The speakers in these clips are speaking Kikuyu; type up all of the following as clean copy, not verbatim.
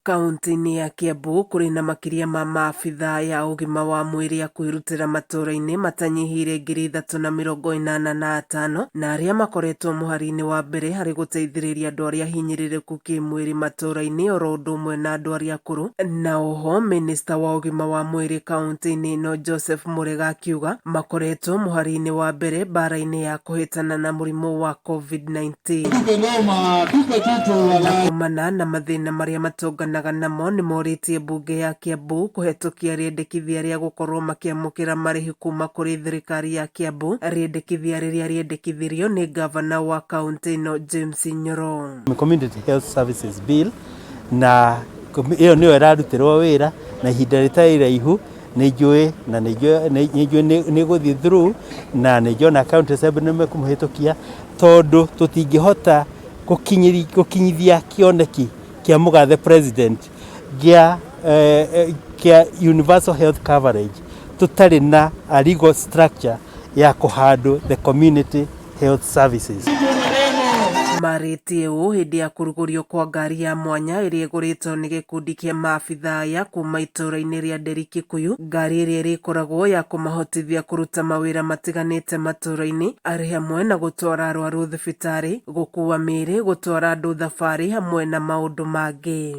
Kauntĩ-inĩ ya Kiambu kũrĩ na makĩria ma maabithaa ya ũgima wa mwĩrĩ a kwĩrutĩra matũũra-inĩ matanyihĩire 3,085 na arĩa makoretwo mũhari-inĩ wa mbere harĩ gũteithĩrĩria andũ arĩa ahinyĩrĩrĩku kĩmwĩrĩ matũũra-inĩ oro ũndũ ũmwe na andũ arĩa akũrũ. Na oho mĩnĩsta wa ũgima wa mwĩrĩ kauntĩ-inĩ ĩno Joseph Murega akiuga makoretwo mũhari-inĩ wa mbere mbara-inĩ ya kũhĩtana na mũrimũ wa Covid-19. Na kumana na mathĩna marĩa matũnganaga namo nĩmorĩtie mbunge ya Kiambu kũhetũkia rĩendekithia rĩa gũkorwo makĩamũkĩra marĩhi kuma kũrĩ thirikari ya Kiambu, rĩendekithia rĩrĩa rĩendekithirio nĩ ngavana wa kauntĩ ĩno James Nyoro. Community Health Services Bill na ĩyo nĩyo ĩrarutĩrwo wĩra na ihinda rĩtarĩ iraihu nĩ njũĩ na nĩ njũĩ nĩ ĩgũthiĩ through na nĩ njũĩ ona county assembly nĩ mekũmĩhĩtũkia tondũ tũtingĩhota gũkinyithia kĩoneki kĩa mũgathe president gĩa kĩa universal health coverage tũtarĩ na a legal structure ya kũ handle the community health services. Marĩtie ũũ hĩndĩ ya kũrugũrio kwa ngari ya mwanya ĩrĩa ĩgũrĩtwo nĩ gĩkundi kĩa maabithaa aya kuma itũũra-inĩ rĩa Nderi Kikuyu, ngari ĩrĩa ĩrĩkoragwo ya kũmahotithia kũruta mawĩra matiganĩte matũũra-inĩ arĩ hamwe na gũtwara arwaru thibitarĩ, gũkuua mĩĩrĩ, gũtwara andũ thabarĩ hamwe na maũndũ mangĩ.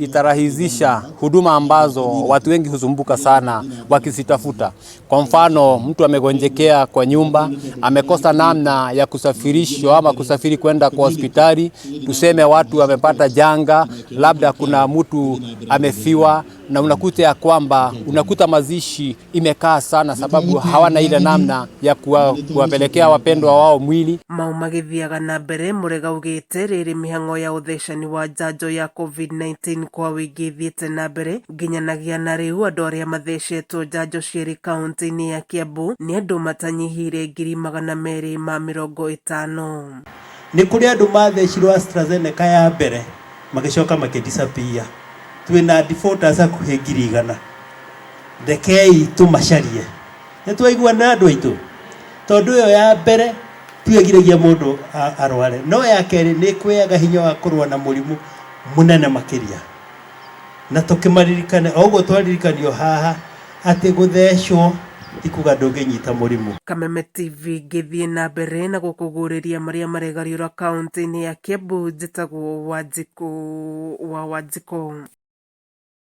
Itarahisisha huduma ambazo watu wengi husumbuka sana wakizitafuta. Kwa mfano, mtu amegonjekea kwa nyumba, amekosa namna ya kusafirishwa ama kusafiri kwenda kwa hospitali. Tuseme watu wamepata janga, labda kuna mtu amefiwa, na unakuta ya kwamba unakuta mazishi imekaa sana, sababu hawana ile namna ya kuwapelekea wapendwa wao mwili. Mau magĩthiaga na mbere Mũrega augĩte rĩrĩ mĩhang'o ya ũthecani wa njanjo ya Covid-19 kwa wĩingĩ ĩthiĩte na mbere nginyanagia na rĩu andũ arĩa mathecetwo njanjo cierĩ kaunti-inĩ ya Kiambu nĩ andũ matanyihĩire 250,000. Nĩ kũrĩ andũ mathecirwo AstraZeneca ya mbere magĩcoka makĩ disappear. Twĩna defaulters hakuhĩ 100,000. Rekei tũmacarie. Nĩ twaiguana andũ aitũ? Tondũ ĩyo ya mbere tiyo ĩgiragia mũndũ arware, no ya kerĩ nĩ ĩkũheaga hinya wa kũrũa na mũrimũ mũnene makĩria. Na tũkĩmaririkane o ũguo twaririkanio haha atĩ gũthecwo ti kuga ndũngĩnyita mũrimũ. Kameme TV ngĩthiĩ na mbere na gũkũguũrĩria marĩa maregariũra kaunti-inĩ ya Kiambu, njĩtagwo Wanjikũ wa Wanjikũ.